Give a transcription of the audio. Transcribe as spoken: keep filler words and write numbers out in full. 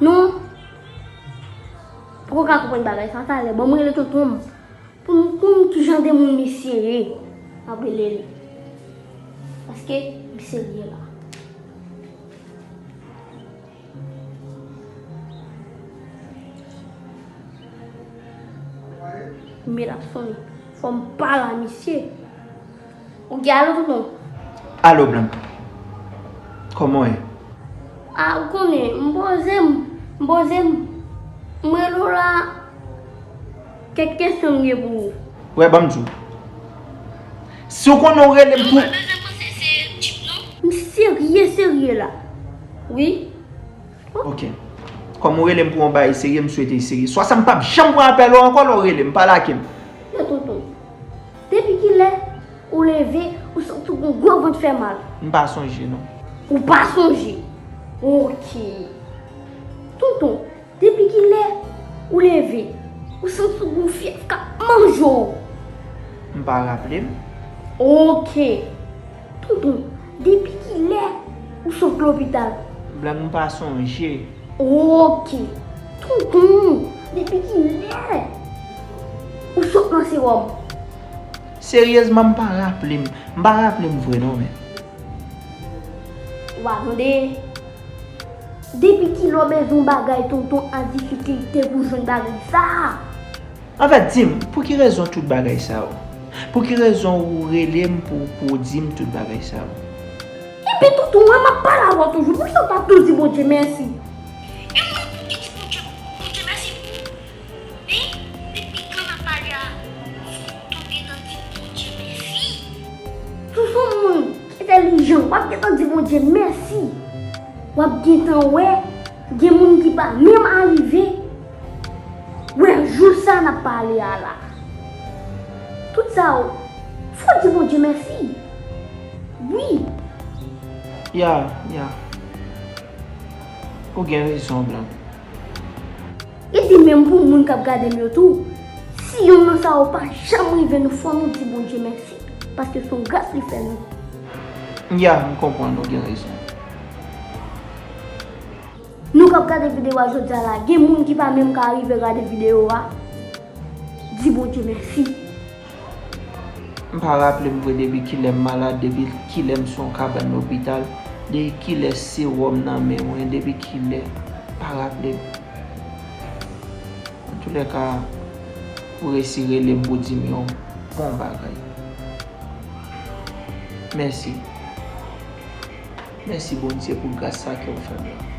Non. Poko ka konprann bagay sa, talè. Ban m rele tonton m pou m konn ki jan de moun misye ye. M ap rele li. Paske misye li ye la. Men l ap sonnen. Fò m pale a misye. Ok, alo, tonton. Alo, Blanka. Kòman w ye? A, ou konnen, m poze m, m poze m. M rele w la, kèk kesyon m gen pou ou. Wè, ban m di w. Si w konnen w rele m pou... M serye, serye la. Wi. Ok. Kòm ou rele m pou yon bagay serye, m swete l serye. Swa sa m p ap janm pran apèl ou ankò lè w rele m, pa lage m. Yo, tonton. Depi kilè ou leve, ou santi w gon gwo vant fè mal? M pa sonje, non. Ou pa sonje? Ok. Tonton, depi kilè ou leve, ou santi w gon fyèv k ap manje w? M pa raple m. Ok. Tonton, depi kilè ou sot lopital? Blanka, m pa sonje. Ok. Tonton, depi kilè ou sot nan sewòm? Seryezman, m pa raple m. M pa raple m vre non, men. Wa tande. Depi kilè w bezwen yon bagay, tonton, an difikilte pou jwenn bagay sa a? Anfèt, di m, pou ki rezon tout bagay sa yo? Pou ki rezon ou rele m pou, pou w di m tout bagay sa yo? Epi tonton, wè m ap pale avè w toujou, poukisa w pa tou di Bondye mèsi? E mwen pou ki di Bondye, Bondye mèsi? Hein? Depi kan n ap pale a, ou gentan di Bondye mèsi? Si w se yon moun entèlijan, w ap gentan di Bondye mèsi. W ap gentan wè, gen moun ki pa menm arive wè jou sa n ap pale a la. Tout sa yo, fò w di Bondye mèsi. Wi. Ya, ya. Ou gen rezon, Blanka. Epi menm pou moun k ap gade m yo tou, si yonn nan sa yo pa janm rive nou, fò nou di Bondye mèsi, paske se yon gras li fè nou. Ya, m konprann, ou gen rezon. Nou k ap gade videyo a jodi a la, gen moun ki pa menm ka rive gade videyo a, di Bondye mèsi. M pa raple m vre depi kilè m malad, depi kilè m sou yon kabann lopital, depi kilè sewòm nan men mwen, depi kilè, m pa raple m. Antoulèka, ou resi rele m pou di m yon bon bagay. Mèsi. Mèsi Bondye pou gras sa ke w fè m la.